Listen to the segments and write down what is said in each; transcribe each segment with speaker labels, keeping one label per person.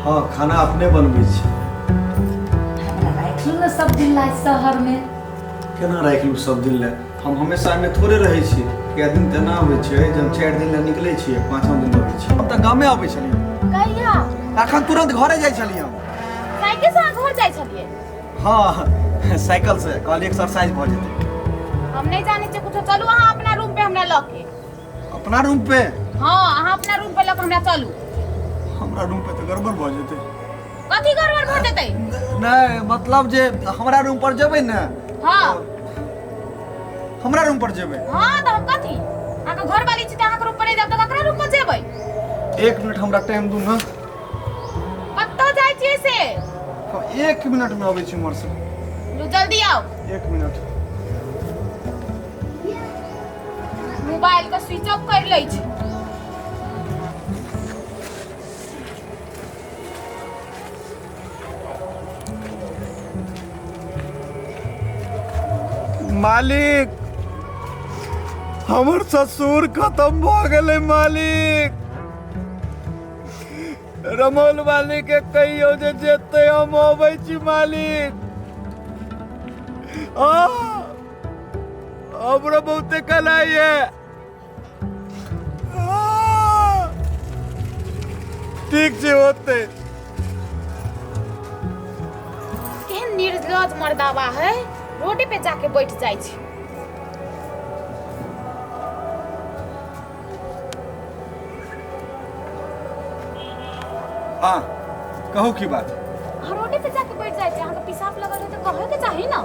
Speaker 1: हँ, खाना अपने बनबै छी।
Speaker 2: हमरा राखि लू ने सब दिन ला शहरमे।
Speaker 1: केना राखि लू सब दिन लए? हम हमेशा एहिमे थोड़े रहै छी। कए दिन तऽ एना होइ छै जे हम 4 दिन लए निकलै छियै, 5म दिन अबै छी। हम तऽ गामे अबै छलियै।
Speaker 3: कहिया?
Speaker 1: अखन तुरंत घरे जाइ छलियै हम।
Speaker 3: साइकिल से अहाँ घर जाइ छलियै?
Speaker 1: हँ, साइकिल से कहलियै एक्सरसाइज भऽ जेतै।
Speaker 3: हम नहि जानै छियै कुछो। चलू अहाँ अपना रूम पे हमरा लऽ के।
Speaker 1: अपना रूम पे?
Speaker 3: हाँ, अहाँ अपना रूम पे लऽ के हमरा चलू।
Speaker 1: हमरा रूम पे तऽ गड़बड़ भऽ जेतै।
Speaker 3: कथी गड़बड़ भऽ जेतै?
Speaker 1: नहि, मतलब जे हमरा रूम पर जेबै ने।
Speaker 3: हाँ।
Speaker 1: हमरा रूम पर जेबै?
Speaker 3: हाँ, तऽ हम कथी अहाँके घर वाली छी तऽ अहाँके रूम पर नहि जायब तऽ ककरा रूम पर जेबै?
Speaker 1: 1 मिनट हमरा टाइम दू ने।
Speaker 3: कतऽ जाइ छियै से?
Speaker 1: हम 1 मिनट में अबै छी उम्हर से।
Speaker 3: लू, जल्दी आउ।
Speaker 1: 1 मिनट।
Speaker 3: मोबाइल के स्विच ऑफ कर लै छी।
Speaker 1: मालिक, हमर ससुर खत्म भऽ गेलै मालिक। रमौल वाली के कहियो जे जेतै हम अबै छी मालिक। आ हमरो बहुते कलाई है। ठीक छै, होतै।
Speaker 3: केहन निर्लज मर्दावा है, रोडे पे जाके बैठ जाइ छै।
Speaker 1: हाँ, कहू की बात?
Speaker 3: अहाँ रोडे पे जाके बैठ जाइ छै, अहाँके पेशाब लगल है तऽ कहै के चाही ने।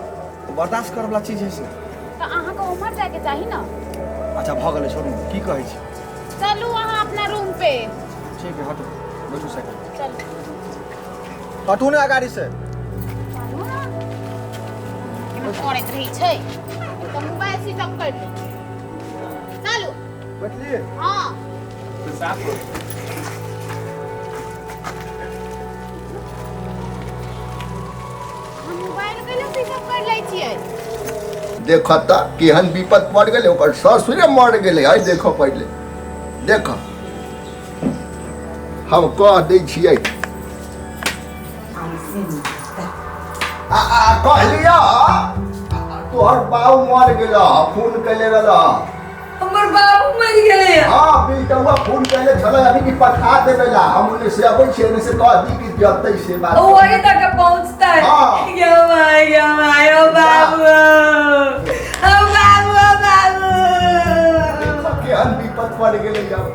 Speaker 1: बर्दाश्त करऽ वाला चीज है से।
Speaker 3: तऽ अहाँके उम्हर जायके चाही ने।
Speaker 1: अच्छा, भऽ गेलै, छोड़ू। की कहै छी?
Speaker 3: चलू अहाँ अपना रूम पे।
Speaker 1: ठीक है, हटू, बैठू साइकिल।
Speaker 3: चलू।
Speaker 1: हटू ने गाड़ी से।
Speaker 3: चलू ने, केना करैत रहै छै तऽ मोबाइल स्विच ऑफ कर लै। चलू।
Speaker 1: बैठलिए?
Speaker 3: हाँ।
Speaker 1: साफ हो।
Speaker 3: हम मोबाइल कैला स्विच ऑफ कर लै छियै?
Speaker 4: देख तऽ केहन विपद पड़ गेलै, ओकर ससुरे मर गेलै। है देखो, पहिले देख, हम कह दै छियै। आ आ कहलिया, तोहर बाबू मर गेल, फोन कैले रहल।
Speaker 5: हमर बाबू मरि गेलै?
Speaker 4: हाँ, बिलटुआ फोन कैले छलै अभी कि पठा देबै ला। हम ओने से अबै छियै, ओने से कह दी कि जतै से बात।
Speaker 5: ओ वही तक पहुंचता है?
Speaker 4: हाँ।
Speaker 5: यो माय, यो my, ओ बाबू, ओ बाबू, ओ बाबू।
Speaker 4: देख केहन विपद पड़ गेलै अब।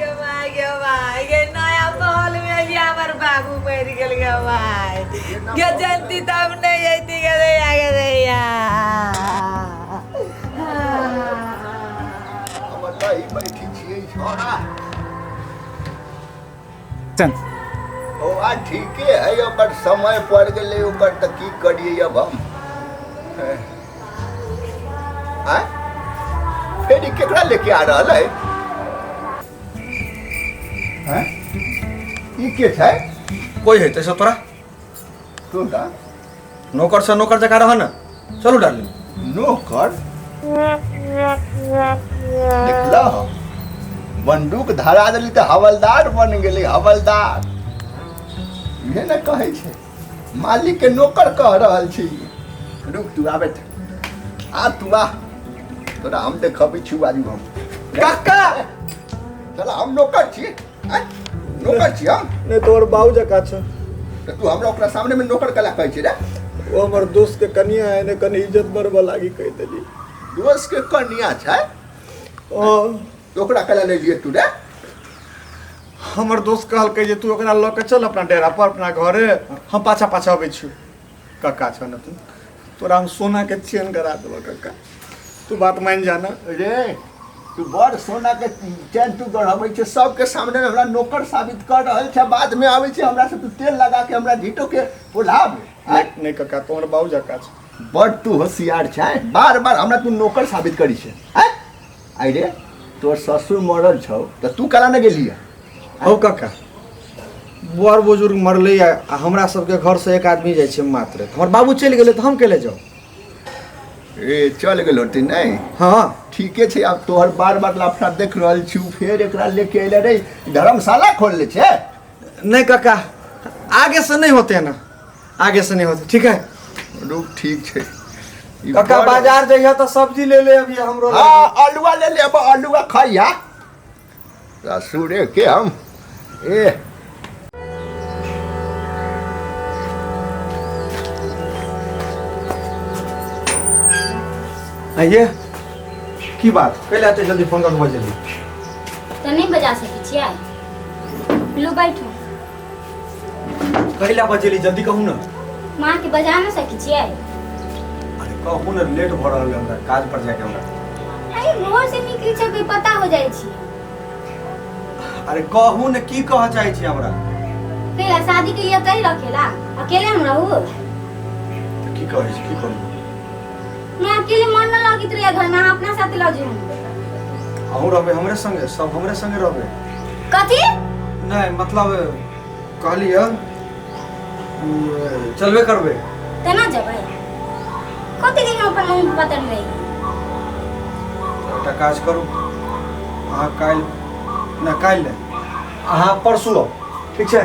Speaker 5: यो my, यो my, ये नया महल में अभी हमर बाबू मरि गेल। यो my, ये जनती तब नहीं अइती। गेलै गेलै।
Speaker 4: हम तऽ बैठी छियै छोड़ा।
Speaker 6: चल।
Speaker 4: ओ आ ठीके है, ओकर समय पड़ गेलै ओकर, तऽ की करियै अब हम? आँय, फेर ई केकरा लेके आ रहल है? हैं, ई के छै?
Speaker 1: कोई है तैसे तोरा?
Speaker 4: तू ना
Speaker 1: नौकर से नौकर जकाँ रह ने। चलू डार्लिंग।
Speaker 4: नौकर देखला, बंदूक धरा देली तऽ हवलदार बन गेलै। हवलदार इहे ने कहै छै, मालिक के नौकर कह रहल छी। रुक तू, आबे आ तू, आ तोरा हम देखबै छी आजू हम।
Speaker 1: काका।
Speaker 4: चल, हम नौकर छी? आँय? नौकर छी हम?
Speaker 1: नहीं, तोहर बाबू जकाँ छौ।
Speaker 4: तऽ तू हमरा ओकरा सामने में नौकर कला कहै छी रे?
Speaker 1: ओ हमर दोस्त के कनिया है ने, कनि इज्जत बढ़बऽ लागी कहि देली।
Speaker 4: दोस्त के कनिया छै?
Speaker 1: ओ।
Speaker 4: तऽ ओकरा कला ले लिए तू रे?
Speaker 1: हमर दोस्त कहलकै जे तू ओकरा लऽ के चल अपना डेरा पर, अपना घरे, हम पाछा पाछा अबै छी। कक्का छौ ने तू, तोरा हम सोना के चेन करा देबो। कक्का, तू बात मान जा ना।
Speaker 4: रे, तू बड़ सोना के चैन तू गढ़बै छै। सबके सामने हमरा नौकर साबित कर रहल छै, बाद में आबै छै हमरा से तू तेल लगा के हमरा झीटो के पोल्हाबे?
Speaker 1: नहीं नहीं कक्का, तोहर बाबू जकाँ छै।
Speaker 4: बड़ तू होशियार छै, बार बार हमरा तू नौकर साबित करी छै। आँय, आइ रे, तोर ससुर मरल छौ तऽ तू कला ने गेलियै?
Speaker 1: हौ कक्का, बड़ बुजुर्ग मरलै आ हमरा सबके घरसँ एक आदमी जाइ छै मात्र। हमर बाबू चलि गेलै तऽ हम केले जाउ?
Speaker 4: ए, चल गेल होती नहि?
Speaker 1: हाँ।
Speaker 4: ठीके छै। आब तोहर बार बार लफड़ा देख रहल छी, फेर एकरा लेके अयले रे, धर्मशाला खोल ले छै?
Speaker 1: नहि कक्का, आगे से नहीं होते ना, आगे से नहीं होते, ठीक है?
Speaker 4: रुक, ठीक छै। ई
Speaker 1: कक्का बाजार जइह तऽ सब्जी ले ले अभी हमरो लग।
Speaker 4: हाँ, आलुआ ले ले, अब आलुआ खाइया ससुरे के हम। ए
Speaker 1: आइए, की बात कैले एते जल्दी फोन कऽ के बजेली?
Speaker 6: तऽ नहि बजा सकै छियै? लू बैठू।
Speaker 1: कैला बजेली जल्दी कहू ने।
Speaker 6: माँ के बजा नहि सकै छियै?
Speaker 1: अरे कहू ने, लेट भऽ रहल है हमरा काज पर जाके हमरा।
Speaker 6: अरे घर से निकलै छै कोई पता हो जाइ छै।
Speaker 1: अरे कहू ने, की कहऽ चाहै छी हमरा?
Speaker 6: कैला शादी के लिए तई रखेला अकेले हम रहू?
Speaker 1: तऽ की कहै छी, की करू?
Speaker 6: मैं अकेले मन न लगैत रहे घर में, अहाँ अपना साथ लऽ जाउ।
Speaker 1: अहूँ रहबै हमरे संगे, सब हमरे संगे रहबै।
Speaker 6: कथी?
Speaker 1: नहि मतलब कहली हँ चलबे करबै।
Speaker 6: तेना जेबै? कते दिन हम अपन मम्मी पापा तर रही?
Speaker 1: एकटा काज करू, अहाँ काल्हि नहि, काल्हि नहि, अहाँ परसू आउ, ठीक छै?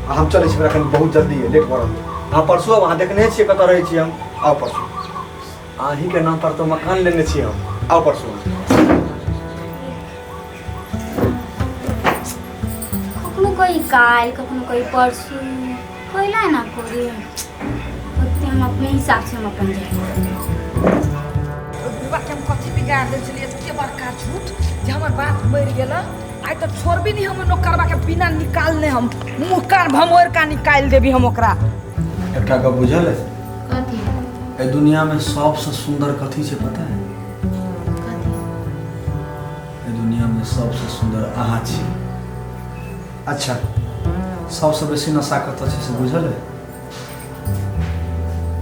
Speaker 1: आ हम चलै छी, हमरा एखन बहुत जल्दी अइ, लेट भऽ रहल अइ। अहाँ परसू आउ, अहाँ देखने छियै कतऽ रहै छी हम। आउ परसू, अहीँके नाम पर तऽ मकान लेने छी हम। आउ परसू।
Speaker 6: कखनो कोई काल्हि, कखनो कोई परसू, कैला एना करी? ओते हम अपने हिसाब से हम अपन जाय।
Speaker 5: बुढ़बा के हम कथी बिगाड़ देल छलियै एते बड़का झूठ जे हमर बाप मरि गेल? आइ तऽ छोड़बी नहि हम नौकरबा के बिना निकालने, हम मुँह कान भमोरि का निकालि देबी हम ओकरा।
Speaker 1: एकटा गप बुझल है?
Speaker 3: कथी?
Speaker 1: एहि दुनियामे सबसँ सुन्दर कथी छै पता है?
Speaker 3: कथी?
Speaker 1: एहि दुनियामे सबसँ सुन्दर अहाँ छी। अच्छा, सबसँ बेसी नशा कतऽ छै से बुझल है?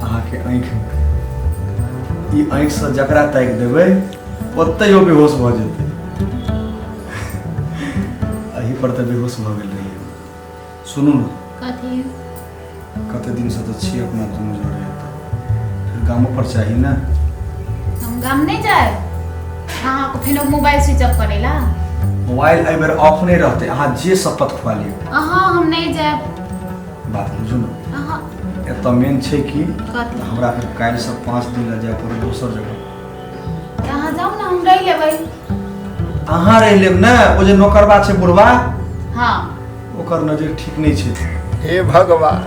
Speaker 1: अहाँके आँखिमे। ई आँखिसँ जकरा ताकि देबै ओतहि ओ बेहोश भऽ जेतै। एहि पर तऽ बेहोश भऽ गेल रहियै। सुनू ने।
Speaker 3: कथी?
Speaker 1: कते दिनसँ तऽ छी अपना दुनू जरे एतऽ, फेर गामो पर चाही ने।
Speaker 3: हम गाम नहि जायब। अहाँके फेनो मोबाइल स्विच ऑफ करेला?
Speaker 1: मोबाइल एहि बेर ऑफ नहि रहतै, अहाँ जे शपथ खुआ लिअ।
Speaker 3: अहाँ हम नहि जायब।
Speaker 1: बात बुझू ने।
Speaker 3: अहाँ
Speaker 1: एतऽ मेन छै कि
Speaker 3: कथी?
Speaker 1: हमरा फेर काल्हिसँ 5 दिन लए जाय पड़त दोसर जगह।
Speaker 3: तऽ अहाँ जाउ ने, हम रहि लेबै।
Speaker 1: अहाँ रहि लेब ने, ओ जे नौकरबा छै बुढ़बा,
Speaker 3: हाँ,
Speaker 1: ओकर नजर ठीक नहि छै।
Speaker 4: हे भगवान,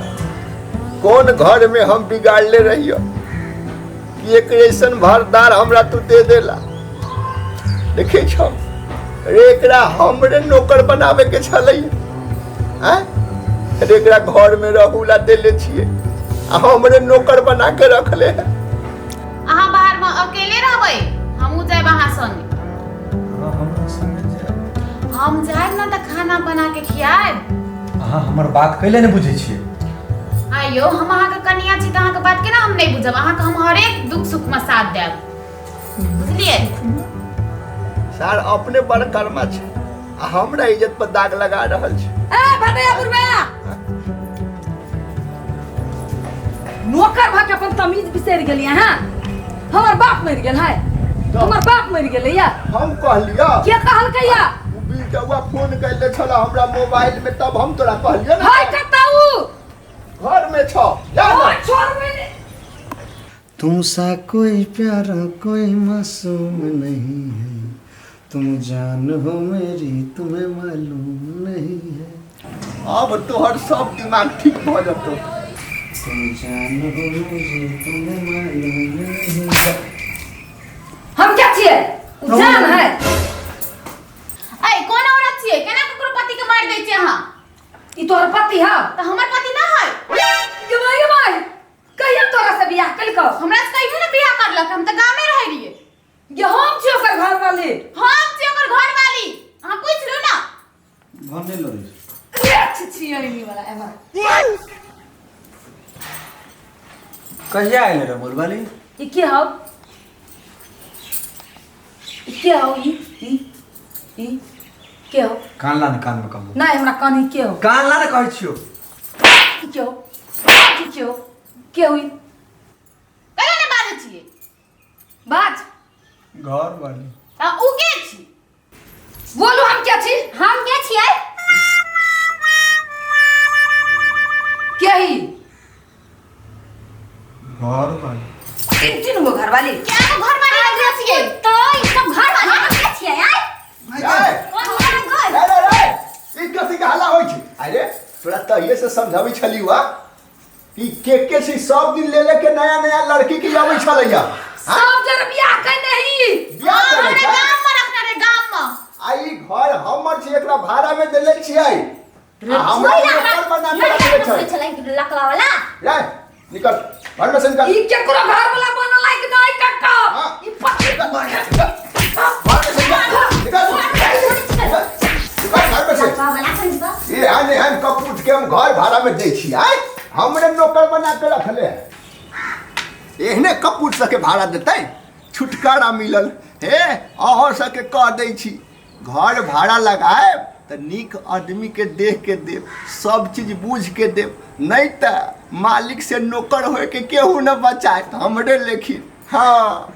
Speaker 4: कोन घर में हम बिगाड़ले रहियो कि एक ऐसन भरदार हमरा तू दे देला? देखे छौ रे, एकरा हमरे नौकर बनावे के छलै आँय? रे एकरा घर में रहूला देले छियै आ हमरे नौकर बना के रखले है।
Speaker 3: अहाँ बाहरमे अकेले रहबै, हमहूँ जायब अहाँ संगे।
Speaker 1: अहाँ हमरा संगे जायब?
Speaker 3: हम जायब ने तऽ खाना बना के खियाएब।
Speaker 1: अहाँ हमर बात कैले नहि बुझै छियै?
Speaker 3: आइयो हम अहाँके कनिया छी तऽ अहाँके बात केना हम नहि बुझब? अहाँके हम हरेक दुख सुखमे साथ देब, बुझलियै?
Speaker 4: सार अपने बड़ कर्मा छै आ हमरा इज्जत पर दाग लगा रहल छै।
Speaker 5: ए भदैया बुढ़बा, नौकर भऽ के अपन तमीज बिसरि गेलियै अहाँ? हमर बाप मरि गेल है, हमर बाप मरि गेलै या।
Speaker 4: हम कहलियो?
Speaker 5: के कहलकै या?
Speaker 4: उ बिलटौआ फोन कैले छला हमरा मोबाइल में, तब हम तोरा कहलियो ने।
Speaker 5: है कतऽ उ?
Speaker 4: घर में छौ, जा
Speaker 5: ओ
Speaker 4: ना।
Speaker 5: छोड़बै नहि।
Speaker 1: तुम सा कोई प्यारा कोई मासूम नहीं है, तुम जान हो मेरी तुम्हें मालूम नहीं है।
Speaker 4: अब तोहर सब दिमाग ठीक भऽ जेतौ।
Speaker 1: तुम जान हो मेरी तुम्हें मालूम नहीं है।
Speaker 5: हम क्या छियै? उ जान है।
Speaker 3: ऐ कोन औरत छियै? केना ककरो पति के मारि दै छियै अहाँ?
Speaker 5: ई तोहर पति है?
Speaker 3: तऽ हमर पति ना है।
Speaker 5: गे माय, गे माय, कहिया तोरा से बियाह केलकौ?
Speaker 3: हमरा से कहियो ने बियाह करलक, हम तऽ गामे रहै रहियै।
Speaker 5: गे हम छियै ओकर घरवाली।
Speaker 3: हम छियै ओकर घरवाली, अहाँ पूछि लू ना।
Speaker 1: घर नहीं लड़ै।
Speaker 5: रे छियै वाला एमहर।
Speaker 1: कहिया आयल रे मोलवाली?
Speaker 5: ई के हौ? ई के हौ? ई ई ई के हौ?
Speaker 1: कान ला ने, कान में कहबो।
Speaker 5: नहि, हमरा कान ई के हौ?
Speaker 1: कान ला ने कहै छियौ।
Speaker 5: ई के हौ? ई के हौ? के हौ ई?
Speaker 3: कहियो ने बाजै छियै।
Speaker 5: बाज।
Speaker 1: घर वाली।
Speaker 3: तऽ उ के छी?
Speaker 5: बोलू, हम के छी?
Speaker 6: हम के छियै?
Speaker 2: के ही
Speaker 1: घर वाली।
Speaker 5: तीन तीन गो घरवाली।
Speaker 3: क्या को घर वाली रखने छियै?
Speaker 6: तो ई सब घर वाला के छियै आय?
Speaker 4: रे,
Speaker 6: कोन घर घर?
Speaker 4: रे, रे, रे, ई कथी के हल्ला होइ छै? अरे तोरा तहिए से समझाबै छली हुआ कि के छै, सब दिन ले ले के नया नया लड़की के अबै छलैया।
Speaker 2: सब जर बियाह के नहीं।
Speaker 4: बियाह करै
Speaker 3: हमरा
Speaker 4: छै।
Speaker 3: गाम में रखने रे, गाम में।
Speaker 4: आ ई घर हमर छै, एकरा भाड़ा में देले छियै। आ हमरा
Speaker 6: वही
Speaker 4: नौकर बना के रखले छै।
Speaker 6: छलै लकवा वाला।
Speaker 4: रे निकल, घर में से निकल।
Speaker 2: ई केकरो घर वाला बनल है कि नहीं काका?
Speaker 4: हाँ।
Speaker 2: ई पति
Speaker 4: घर में से निकल, निकल, निकल घर में से।
Speaker 6: लकवा वाला खरीदबा।
Speaker 4: एहन एहन कपूत के हम घर भाड़ा में दै छी। आय हमरे नौकर बना के रखले है, एहने कपूत सबके भाड़ा देतै? छुटकारा मिलल। हे, अहाँ सबके कह दै छी, घर भाड़ा लगायब तऽ नीक आदमी के देख के देब, सब चीज बूझ के देब, नहीं तऽ मालिक से नौकर होए के केहू न बचायत हमरे लेखिन। हाँ।